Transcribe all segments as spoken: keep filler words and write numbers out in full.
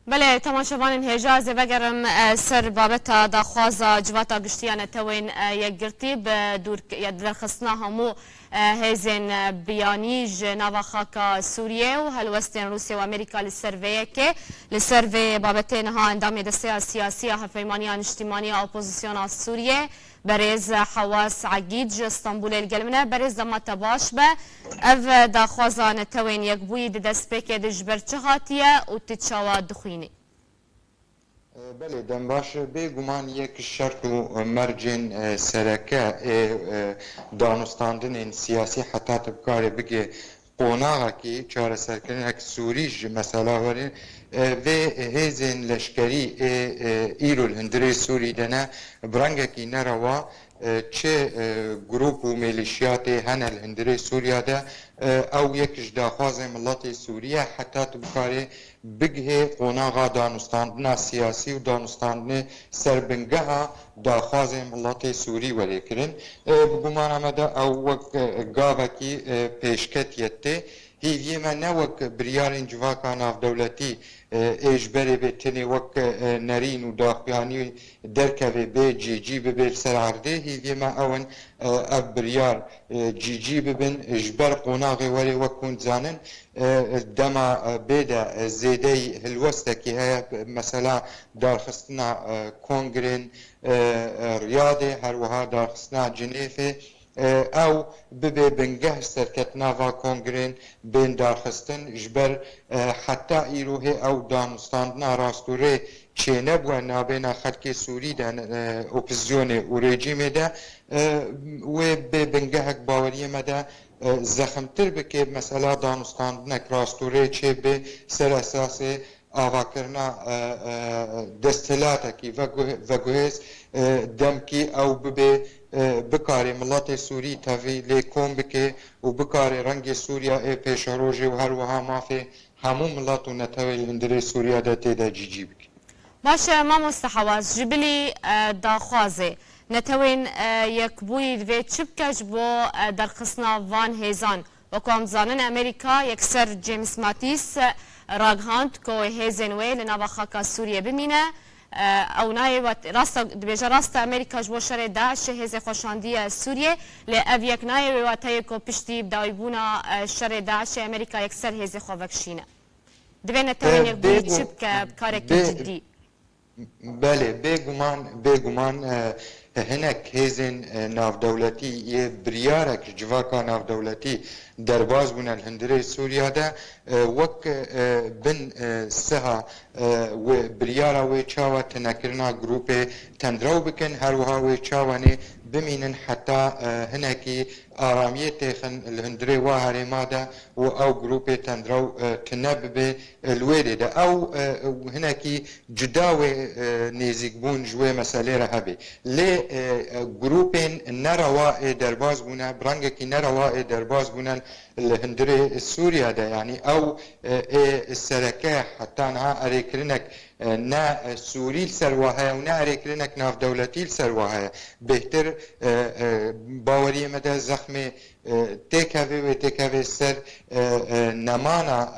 Belê, temaşevanên hêja, ez ê vegerim, e, ser babeta daxwaza Civata Giştî ya Netewên, e, Yekgirtî bi dûr-, ya derxistina hemû, e, hêzên, e, biyanî ji nava xaka Sûriyê û helwestên Rûsya û Amerîka li ser vê yekê. Li ser vê babetê niha endamê Desteya Siyasî ya Hevpeymaniya Niştîmanî ya Opozisyona Sûriyê, Berêz Hewas Egîd ji Stenbolê li gel min e. Berêz, dema te baş be. Ev daxwaza Netewên Yekbûyî di destpêkê de ji ber çi hatiye û tu çawa dixwînî? Belê, dem baş. Bêguman yek ji şert û mercên, e, sereke ê, e, danûstandinên siyasî heta tu bikarê bigê qonaxekî çareserkirinek sûrî ji mesela werê, e, vê hêzên leşkerî ê, e, îro li hundirê Sûrî de ne, bi rengekî nerewa, e, çi, e, grûp û mêlîşiyatê hene li hundirê Sûriya de, e, ew yek ji daxwazên miletê Sûrî ye, heta tu bikarê bigihê qonaxa danûstandina siyasî û danûstandinê ser bingeha daxwazên miletê Sûrî werê kirin. E, bi gumana me de ew wek, e, gavekî, e, pêşketiye tê. Hêviyê me ne wek biryarên civaka navdewletî, e, ê ji berê bê tenê wek, e, nerîn û daxuyanî derkeve, bê cîcî bibe li ser erdê. Hêviyê me ew in, e, ev biryar, e, cîcî bibin, ji ber qonaxê werê wek hûn dizanin, e, dema, e, bê de, e, zêdeyî hilwestekî heye, mesela darxistina, e, kongrên, e, e, Riyadê, her wiha darxistina Cinêfê, e, ew bibe bingeh serketina va kongrên bên darxistin, ji ber, e, heta îro hê ew danûstandina rastûrê çênebûye nabêna xelkê Sûrî de, e, opozisyonê û rejîmê de, e, wê bê bingehek baweriyê me de, e, zexmtir bike, mesela danûstandinek rastûrê çêbe ser esasê avakirina, e, e, desthilatekî veguh-, veguhêz, e, demkî ew bibe, e, bikarê miletê Sûrî tevî lê kom bike û bikarê rengê Sûriya ê pêşerojê û her wiha mafê hemû milet û netewê li hundirê Sûriya de tê de cîcî bike. Baş e, mamoste Hewaz, ji bilî, e, daxwazê Netewên, e, Yekbûyî divê çi bike ji bo, e, derxistina van hêzan? Wek ku em dizanin, Amerîka yekser James Mattis, e, ragihand ku hêzên wê li nava xaka Sûriyê bimîne. E, ew nayê wet-, rasta, dibêje, rasta Amerîka ji bo şerê DAIŞê hêzê xwe şandiye Sûriyê, lê ev yek nayê wê wateyê ku piştî bidawîbûna, e, şerê DAIŞê Amerîka yekser hêzê xwe vekişîne. Divê Netewên E, Yekbûyî bêgu-, çi bike bi karekî bê-, cidî? Belê, bêguman, bêguman, e, hinek hêzên, e, navdewletî yê biryarek ji civaka navdewletî derbas bûne li hundirê Sûriya de, e, wek, e, bin, e, siha, e, wê biryara wê çawa tunekirina grûpê tendrew bikin, her wiha wê çawa nê bimînin heta, e, hinekî aramiyê têxin li hundirê wa herêma de û ew grûpê tendrew, e, tune bibe, e, li wê dê de. Ew, e, hinekî cuda wê, e, nêzîkbûn ji wê meselê re hebe. Lê, e, e, grûpên nerewa ê derbas bûne, bi rengekî nerewa ê derbas bûne li hundirê Sûriya de, yanî ew, e, ê sereke heta niha erêkirinek, e, ne, e, Sûrî li ser wa heye û ne erêkirinek navdewletî li ser wa heye. Bêhtir, e, e, baweriyê me de zexmê, e, têkeve, wê têkeve ser, e, e, nemana,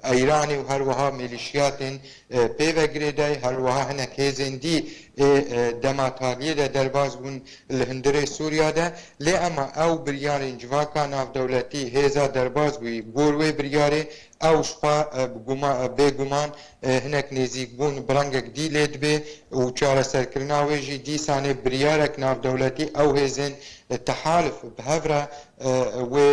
e, Îranê û her wiha mêlîşiyatên, e, pê ve girêdayî, her wiha hinek hêzên dî ê, e, dema taliyê de derbas bûn li hundirê Sûriya de. Lê ema ew biryarên civaka navdewletî hêza derbas bûyî gor wê biryarê, ew ji xwe, e, bi guma-, e, bêguman, e, hinek nêzîkbûn bi rengek dî lê dibe û çareserkirina wê jî dîsanê biryarek navdewletî ew hêzên, e, tehalif bi hev re, e, wê,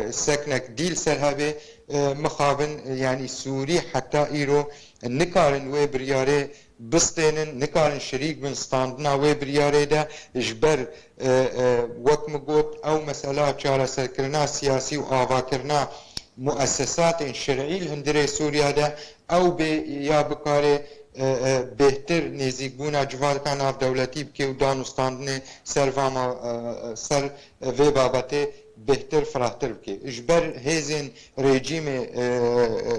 e, seknek dî li ser hebe, e, mixabin, e, yanî Sûrî heta îro nikarin wê biryarê bistênin, nikarin şirîk bin standina wê biryarê de, ji ber, e, e, wek min got, ew mesela çareserkirina siyasî û avakirina muessesatên şerî li hundirê Sûriya de, ew bê ya bikare, e, e, bêhtir nêzîkbûna civaka navdewletî bike û danûstandinê ser va ma-, e, e, ser vê babetê bêhtir, firehtir bike. Ji ber hêzên rejîmê, e, e,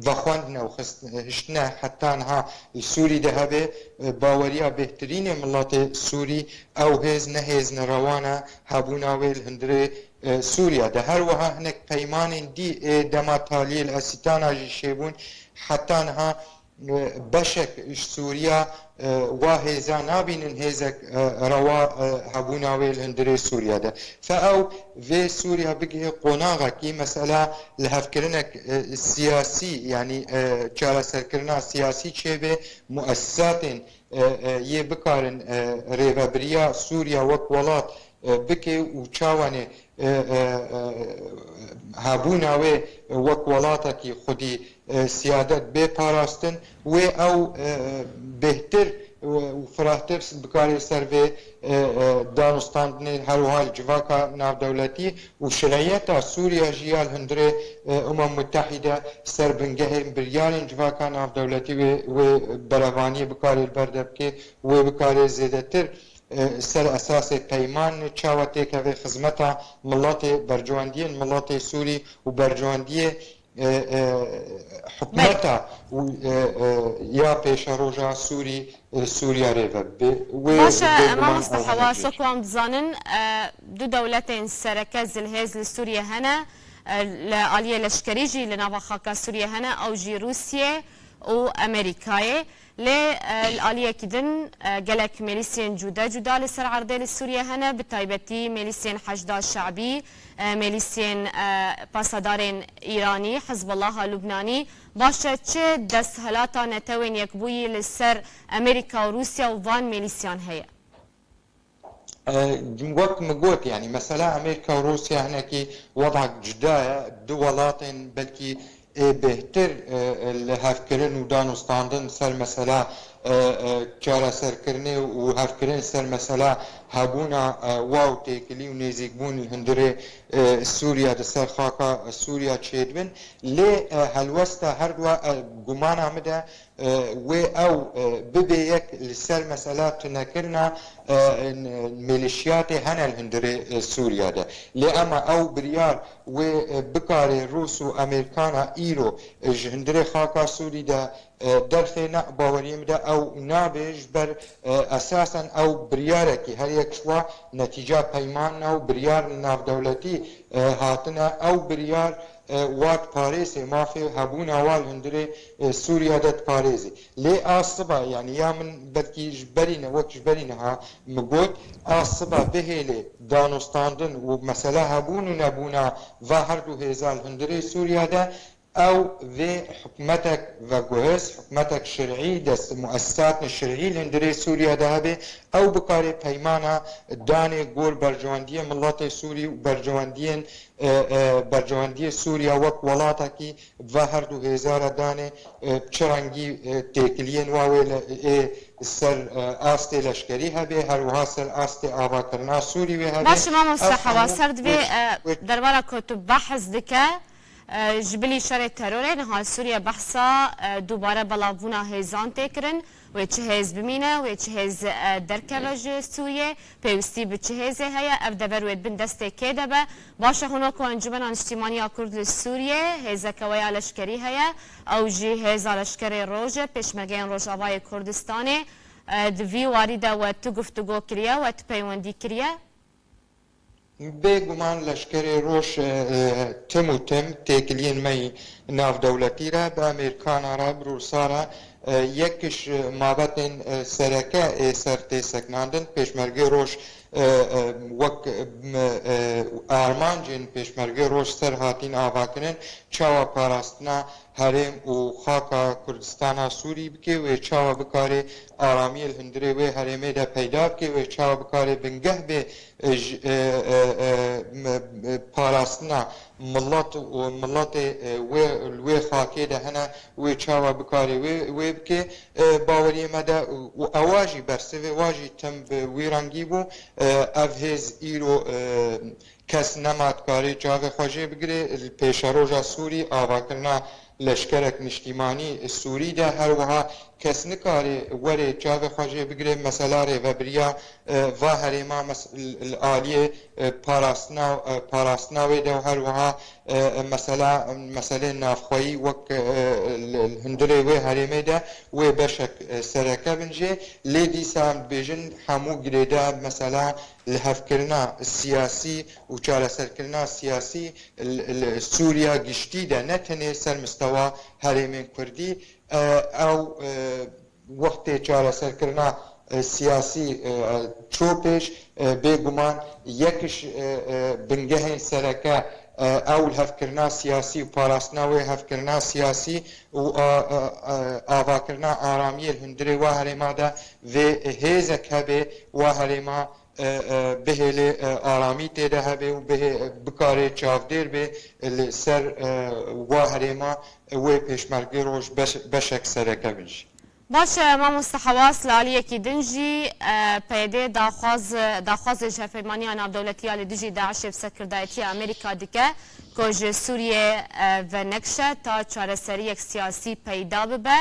vexwendine û xist-, hiştine heta niha li Sûrî de hebe, e, baweriya bêhtirînê miletê Sûrî ew hêz ne hêz nerewan e, hebûna wê li hundirê, e, Sûriya de. Her wiha hinek peymanên dî ê dema taliyê li Esîtana jî şêbûn, heta niha e, beşek ji Sûriya, e, wa hêza nabînin hêzek, e, rewa, e, hebûna wê li hundirê Sûriya de. Fe ew vê Sûriya bigihê qonaxekî, mesela lihevkirinek, e, siyasî, yanî, e, çareserkirina siyasî çêbe, muessisatên, e, e, yê bikarin, e, rêvebiriya Sûriya wek welat, e, bike û çawanê, e, e, e, hebûna wê wek welatekî xwedî, e, siyadet bê parastin, wê ew, e, bêhtir û firehtir bikarê ser vê, e, e, danûstandinê her wiha li civaka navdewletî û şiriyeta Sûriya jî ya li hundirê, e, Umem Mutehîde ser bingehên biryarên civaka navdewletî wê, wê berevaniyê bikarê li ber de bike, wê bikarê zêdetir, e, ser esasê peyman çawa têkeve xizmeta miletê, bercewendiyên miletê Sûrî û bercewendiyê, e, e, hikûmeta û, e, e, ya pêşeroja Sûrî, e, Sûriya rê ve bi. Wê Baş e, bêguman mamoste ew Hewa, hemî jî. Sokwan dizanin, e, du dewletên sereke zilhêz li Sûriye hene, e, li aliyê leşkerî jî li nava xaka Sûriye hene, ew jî Rûsiyê û Amerîkayê. Lê, e, li aliyekî din, e, gelek mêlîsiyên cude cuda li ser erdê li Sûriye hene, bi taybetî mêlîsiyên Heşda Şe'bî, e, mêlîsiyên, e, pasadarên Îranî, Hizbullaha Lubnanî. Baş e, çi desthilata Netewên Yekbûyî li ser Amerîka û Rûsya û van mêlîsiyan heye? E, wek min got, yanî mesela Amerîka û Rûsya hinekî wedak cuda ye. Du welatên belkî ê bêhtir, e, e, li hevkirin û danûstandin ser mesela, e, e, çareserkirinê û hevkirin ser mesela hebûna, e, wa û têkilî û nêzîkbûn li hundirê, e, Sûriya di ser xaka Sûriya çêdibin. Lê, e, helwesta her dua, e, gumana min de, e, wê ew, e, bibe yek li ser mesela tunekirina, e, n-, mêlîşiyatê hene li hundirê, e, Sûriya de. Lê ema ew biryar wê, e, bikarê Rûs û Amerîkana îro, e, ji hundirê xaka Sûrî de, e, derxêne, baweriyê min de ew nabe, ji ber, e, esasen ew biryarekî her yek ji wa netîca peyman û biryar navdewletî, e, hatine. Ew biryar, e, wa diparêze, mafê hebûna wa li hundirê, e, Sûriya de diparêze. Lê a siba, yanî ya min belkî ji berî ne, wek ji berî niha min got, a siba bihêlê danûstandin û mesela hebûn û nebûna va her du hêza li hundirê Sûriya de, ew vê hikûmetek veguhiz, hikûmetek şerî, dest muessisatên şerî li hundirê Sûriya de hebe, ew bikarê peymana danê gor berjewendiyê miletê Sûrî û berjewendiyên, e, e, berjewendiyê Sûriya wek welatekî va her du hêza re danê, e, çi rengî, e, têkiliyên wa wê li, ê ser, e, astê leşkerî hebe, her wiha ser astê avakirina Sûrî wê hebe. Baş e, mamoste Hewa, ser divê, e, derbarê ku tu behs dike, e, ji bilî şerê terorê niha Sûriye behsa, e, dubare belavbûna hêzan tê kirin. Wê çi hêz bimîne, wê çi hêz, e, derkeve ji Sûriyê, pêwîstî bi çi hêzê heye, ev dever wê di bin destê kê de be? Baş e, hûn wek Encûmena Niştîmanî ya Kurd li Sûriyê, hêzeke we ya leşkerî heye, ew jî Hêza Leşkerê Roj e, Pêşmergeyên Rojavayê Kurdistanê. E, di vî warî de we tu guftûgo kiriye, we tu peywendî kiriye? Bêguman Leşkerê Roj, e, e, tim û tim têkiliyên me yî navdewletî re, bi Amerîkana re, bi Rûsa re, e, yek ji mabetên, e, sereke ê ser tê sekinandin. Pêşmergê Roj, e, e, wek, e, armancên Pêşmergê Roj ser hatîn avakirin, çawa parastina herêm û xaka Kurdistana Sûrî bike, wê çawa bikare aramiyê li hundirê wê herêmê de peyda bike, wê çawa bikare bingeh bê, e, ji, e, e, e, m-, e, parastina milet û miletê, e, wê, li wê xakê de hene, wê çawa bikare wê, wê bike. E, baweriyê me de û ewa jî bersivê wa jî tim bi wî rengî bû. E, ev hêz îro, e, kes nema dikarê çavê xwe jê bigirê. Li pêşeroja Sûrî, avakirina leşkerek niştîmanî Sûrî de her wiha kes nikarê werê çavê xwe jê bigirê. Mesela rêvebiriya, e, va herêma mes-, li, li aliyê e, parastina, e, parastina wê de û her wiha, e, e, mesela, meselên navxweyî wek, e, e, li, li hundirê wê herêmê de wê beşek, e, sereke bin jê. Lê dîsa em dibêjin hemû girêdayî, mesela lihevkirina siyasî û çareserkirina siyasî li, li Sûriya giştî de, ne tenê ser mistewa herêmên Kurdî, e, ew, e, wextê çareserkirina, e, siyasî, e, çû pêş, e, bêguman yek ji, e, e, bingehên sereke, e, ew lihevkirina siyasî û parastina wê hevkirina siyasî û a, a, a, avakirina aramiyê li hundirê wa herêma de vê hêzek hebe wa herêma, e, e, bihêlê, e, aramî tê de hebe û bihê, bikarê çavdêr bê li ser, e, wa herêma wê pêşmergê roj beş-, beşek sereke bin jî. Baş e, mamoste Hewas, li aliyekî din jî, e, P Y D daxwaz, daxwazê ji Hevpeymaniya Navdewletî ya li dijî DAIŞê bi serkirdayetiya Amerîka dike ku ji Sûriyê, e, venekşe ta çareseriyek siyasî peyda bibe.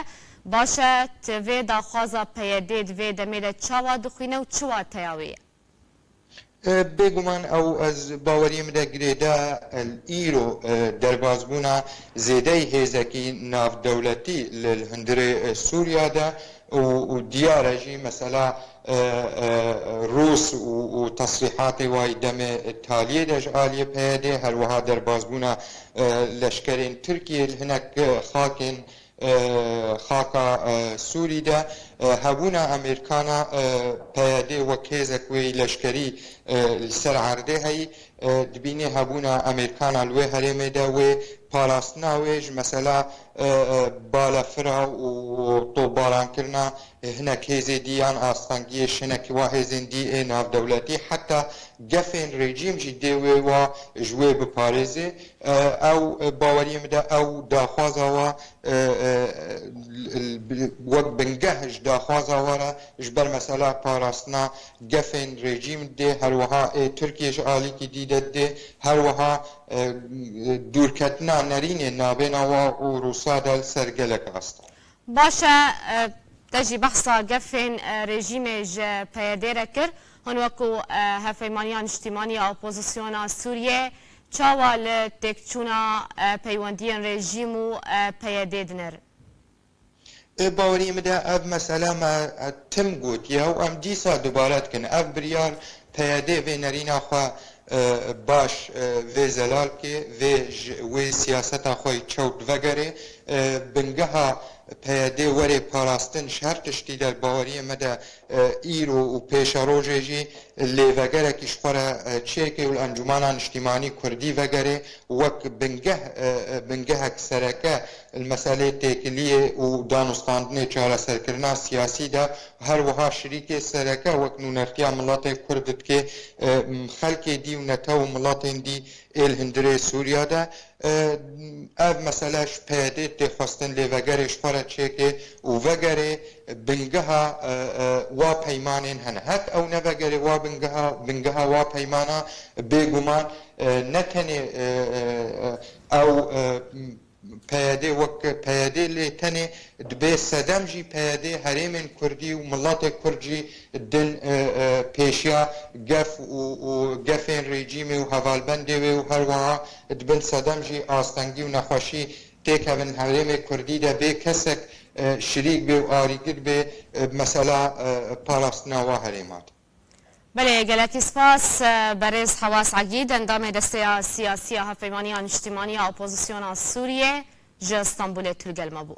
Baş e, tu vê daxwaza P Y D di vê demê de çawa dixwîne û çi wateya wê ye? E, bêguman ew ez baweriyê min de girêdayî îro, e, derbazbûna zêdeyî hêzekî navdewletî li, li hundirê, e, Sûriya de û, û diyar e jî mesela, e, e, Rûs û, û tesrîhatê wayî demê taliyê de ji aliyê P Y D, her wiha derbazbûna, e, leşkerên Tirkiyê li hinek, e, xakên, e, xaka, e, Sûrî de, e, hebûna Amerîkana, e, P Y D wek hêzek wê leşkerî, e, li ser erdê heyî, e, dibînê hebûna Amerîkana li wê herêmê de wê parastina wê ji mesela, e, e, balefira û topbarankirina hinek hêzê dî yan astengiyê ji hinekî wa hêzên dî ê navdewletî heta gefên rejîm jî dê wê wa ji wê biparêzê. E, ew, e, baweriyê min de ew daxwaza wa, e, e, l-, l-, wek bingeh ji daxwaza wa re ji ber mesela parastina gefên rejîm dê, her wiha ê Tirkiyê ji alîkî dî de dê, her wiha, e, dûrketina nerînê nabêna wa û Rûsa de li ser gelek asta. Baş e, e, te jî behsa gefên, e, rejîmê ji P Y D re kir. Hûn wekû, e, Hevpeymaniya Niştimanî ya Opozisyona Sûriyê çawa li têkçûna, e, peywendiyên rejîm û, e, P Y D dinerin? Ê baweriyê min de ev mesele me, e, tim gotiye û em dîsa dubare dikin. Ev biryar P Y D vê nerîna xwe, e, baş, e, vê zelal bike, vê ji, wê siyaseta xwe yî çewt vegere. E, bingeha P Y D were parastin ji her tiştî de li baweriyê me de, e, îro û pêşerojê jî lêvegerekî ji xwe re, e, çêke û li Encûmena Niştîmanî Kurdî vegere wek bingeh, e, e, bingehek sereke li meselê têkiliyê û danûstandinê çareserkirina siyasî de, her wiha şirîkê sereke wek nûnertiya miletê Kurd dike, e, xelkê dî û netew û miletên dî ê li hundirê Sûriya de. E, ev mesele ji P Y D tê xwestin lêvegerê ji xwe re çêke û vegerê bingeha, e, e, wa peymanên hene. Hek ew nevegere wa bingeha, bingeha wa peymana, bêguman, e, ne tenê, e, e, e, ew, e, P Y D wek P Y D, lê tenê dibe sedem jî P Y D herêmên Kurdî û miletê Kurd jî din, e, e, pêşiya gef û, û gefên rejîmê û hevalbendê wê û her wiha dibin sedem jî astengî û nexweşî têkevin herêmê Kurdî de bê kesek, e, şirîk bê û arîgir bê, e, mesela, e, parastina wa herêma de. Belê, gelekî spas, e, berêz Hewas Egîd, endamê Desteya Siyasî ya Hevpeymaniya Niştimanî ya Opozisyona Sûriyê ji Stenbolê tu li gel me bû.